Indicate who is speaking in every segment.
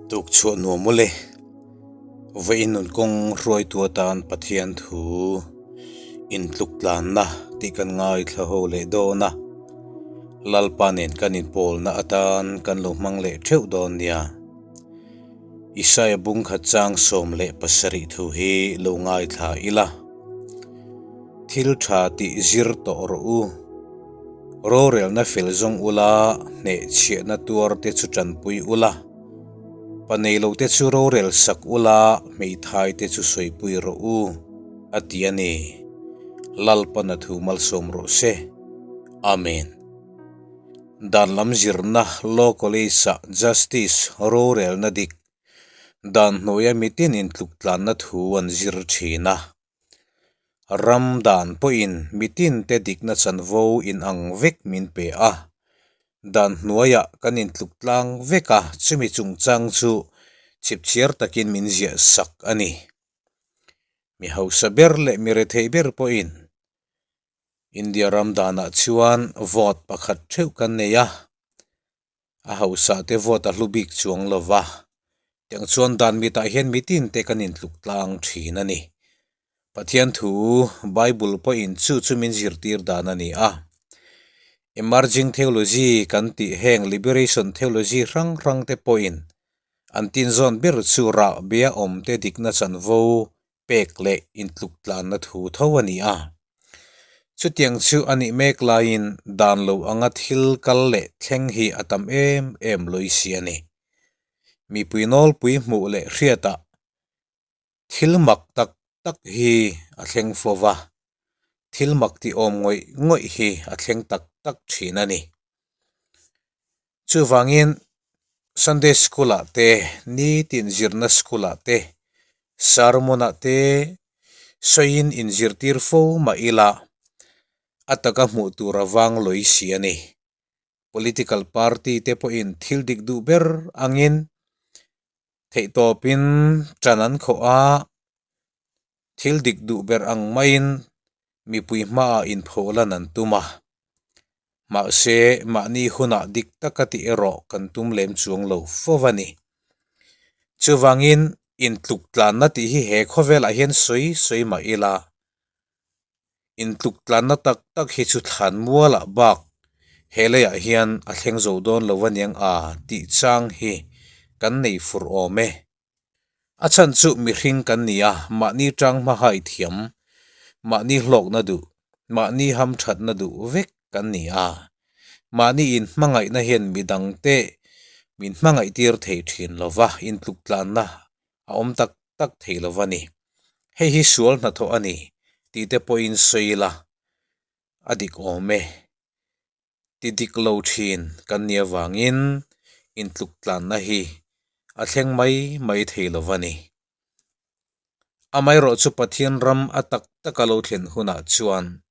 Speaker 1: Tuk chhuah nuam mawle. Vawiin nun kawng hruaitu atan Pathian thu intluk tlanna tih kan ngaithla ho leh dawn a. Lalpa nen kan inpawlna atan kan lo hmang leh theuh dawn nia. Isaia bung khat chang 17 thu hi lo ngaithla ila. Thil tha tih zir tawh rawh u. Rorelna fel zawng ula, hnehchhiahna tuar te chu tanpui ula. Pa nei lo te chu rorel sak ula, hmeithai te chu sawipui rawh u, a ti a ni. Lalpana thu malsawm rawh se. Amen. Dan lam zirna Law College-ah Justice rorelna dik dan hnuaia mitin intluktlanna thu an zir thin a. Ram dan pawhin mitinte dikna chanvo inang vek min pe a. Dan hnuaiah kan intluktlang vek a, chumi chungchang chu chipchiar takin min ziah sak a ni. Mi hausa ber leh mi rethei ber pawhin India ram danah chuan vote pakhat theuh kan nei a, a hausa te vote a hlu bik chuang lo va, tiang chuan dan mitah hian mitin te kan intluk tlang thin a ni. Pathian thu Bible pawhin chu chu min zirtir dan a ni a. Emerging theology kan tih heng liberation theology hrang hrang te pawhin an tinzawn ber chu rahbia awm te dikna chanvo pek leh intluk tlanna thu tho a ni a. Chutiang chu a nih mek laiin dan lo anga thil kal leh thleng hi a tam em em lawih si a ni. Mipui nawlpui hmuh leh hriatah thil mak tak tak hi a thleng fo va, thil mak tih awm ngawih ngawih hi a thleng tak tak thin a ni. Chuvangin Sunday School ah te, nitin zirna school ah te, sermon ah te sawiin inzirtir fo mah ila a taka hmuh tur a vang lawi si a ni. Political party te pawhin thil dik duh ber angin theihtawpin tan an khawh a, thil dik duh ber ang maiin mipui hmaah inpholan an tum a. Mahse, mahni hunah dik taka tih erawh kan tum lem chuang lo fo a ni. Chuvangin, intluk tlanna tih hi he khawvelah hian sawi sawi mah ila, intluk tlanna tak tak hi chu thlan mualah bak he leiah hian a thleng zo dawn lo aniang a tih chang hi kan nei fur awm e. A chhan chu mihring kan ni a, mahni tang hma hai thiam, mahni hlawkna duh, mahni hamthatna duh vek kan ni a. Mahni in hmangaihna hian midangte min hmangaih tir thei thin lo va, intluktlanna a awm tak tak thei lo va ni. Hei hi sual hnathawh a ni tih te pawhin sawi ila a dik awm e. Ti dik lo thin kan nih avangin intluktlanna hi a thleng mai mai thei lo va ni. Amaherawh chu Pathian ram a tak taka lo thlen hunah chuan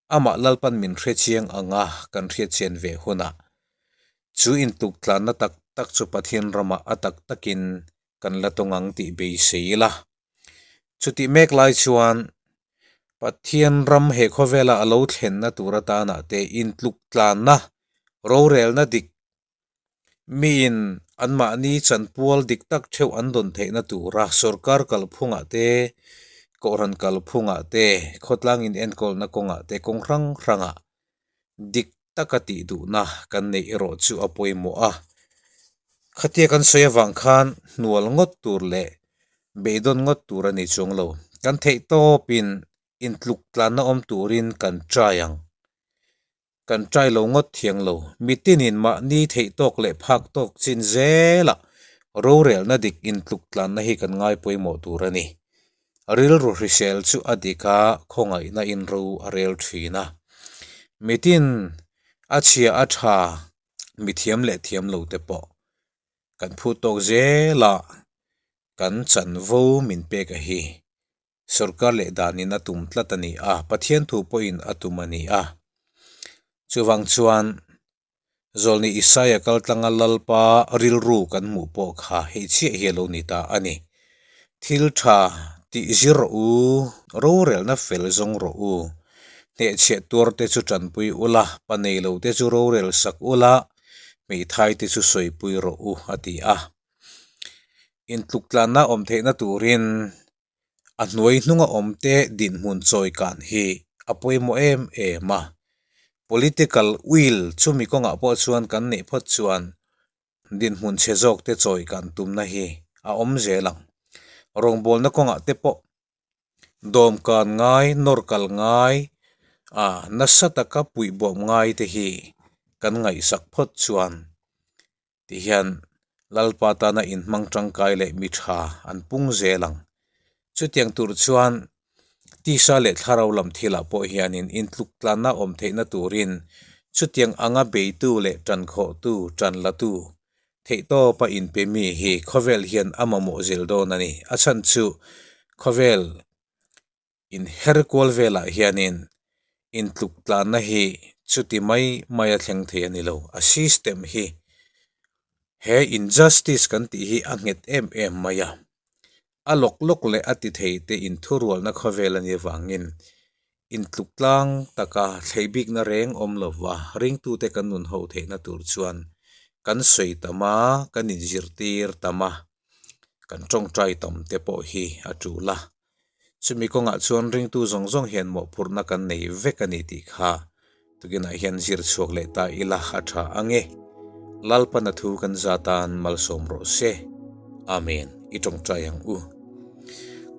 Speaker 1: amah Lalpan min hrechiang anga kan hriatchian ve hunah chu intluktlanna tak tak chu Pathian ramah a tak takin kan la tawng ang tih beisei ila. Chutih mek lai chuan Pathian ram he khawvela a lo thlenna tur atanah te intluk tlanna, rorelna dik, miin anmahni chanpual dik tak theuh an dawn theihna tura sorkar kalphungah te, kohhran kalphungah te, khawtlang inenkawlna kawngah te kawng hrang hrangah dik taka tih duhna kan neih erawh chu a pawimawh a. Khatia kan sawi avang khan hnual ngawt tur leh beidawn ngawt tur a ni chuang lo. Kan theih tawpin intluk tlanna awm turin kan try ang. Kan try lo ngawt thiang lo. Mitinin mahni theih tawk leh phak tawk chin zelah rorelna dik intluk tlanna hi kan ngai pawimawh tur a ni. Rilru hrisel chu a dik a, khawngaihna in ro a rel thin a. Mitin a chhia a tha, mithiam leh thiam lo te pawh kan phut tawk zel a, kan chanvo min pek a hi. Sorkar leh danin a tum tlat a ni a, Pathian thu pawhin a tum a ni a. Chuvang chuan Zawlni Isaia kal tlanga Lalpa rilru kan hmuh pawh kha hei chiah hi a lo ni ta a ni. Thil tha tih zir rawh u, rorelna fel zawng rawh u. Hnehchhiah tuar te chu tanpui ula, pa nei lo te chu rorel sak ula, hmeithai te chu sawipui rawh u, a ti a. Intluktlanna awm theihna turin a hnuai hnunga awmte dinhmun chawikan hi a pawimawh em em a. Political will chumi kawngah pawh chuan kan neih phawt chuan dinhmun chhe zawkte chawikan tumna hi a awm zel ang. Rawngbawlna kawngah te pawh dawmkan ngai, nawr kal ngai, ah nasa taka puihbawm ngai te hi kan ngaihsak phawt chuan Tihian Lalpa tana inhmang tangkai leh mi tha an pung zel ang. Chutiang tur chuan tisa leh thlarau lam thilah pawh hianin intluk tlanna awm theihna turin chutiang anga beitu leh tankhawhtu, tanlatu, theihtawpa inpe mi hi khawvel hian a mamawh zel dawn a ni. A chhan chu khawvel Inher kual velah hianin intluk tlanna hi chuti mai mai a thleng thei a ni lo. A system hi he injustice kan tih hi a nghet em em mai a. A lawk lawk leh a ti thei te inthurualna khawvel a nih avangin intluk tlang taka thlei bikna reng awm lova ringtute kan nun ho theihna tur chuan kan sawi tam a, kan inzirtir tam a, kan tawngtai tam te pawh hi a tul a. Chumi kawngah chuan ringtu zawng zawng hian mawhphurhna kan nei vek a ni tih kha tukinah hian zir chhuak leh ta ila a tha ang e. Lalpana thu kan za tan malsawm rawh se. Amen. I tawngtai ang u.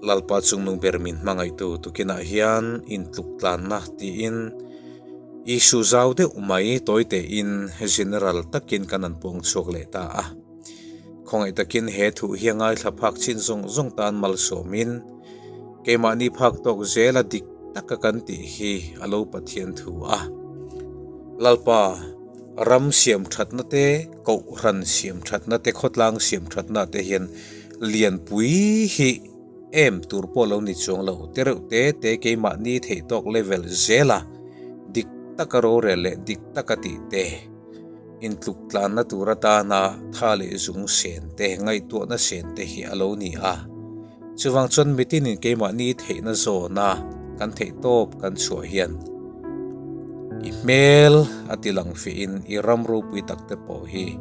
Speaker 1: Lalpa chungnung ber min hmangaihtu tukinah hian intluk tlanna tiin Isu zau deuh mai tawi tein general takin kan an pawng chhuak leh ta a. Khawngaih takin he thuh hi a ngaithla phak chin zawng zawng tan malsawmin keimahni phak tawk zela dik taka kan tih hi a lo Pathian thu a. Lalpa, ram siam thatna te, kohhran siam thatna te, khawtlang siam thatna te hian lianpui hi em tur pawh lo ni chuang lo. Te reuh te te keimahni theih tawk level zela dik taka rorel leh dik taka tih te. Intluk tlanna tur atana tha leh zung sen te, ngaihtuahna sen te hi a lo ni a. Chuvang chuan mitinin keimahni theihna zawna kan theih tawp kan chhuah hian i hmel a ti lang fihin i ram ropui tak te pawh hi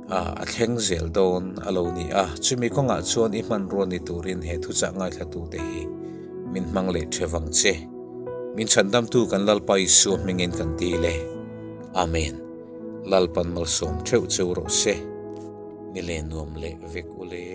Speaker 1: a thleng zel dawn a lo ni a. Chumi kawngah chuan i hmanrua ni turin he thuchah ngaithlatute hi min hmang leh the vang che. Min chhandamtu kan Lalpa Isua hmingin kan dil e. Amen. Lalpan malsawm theuh cheu rawh se. Ni le nuam leh vek u le.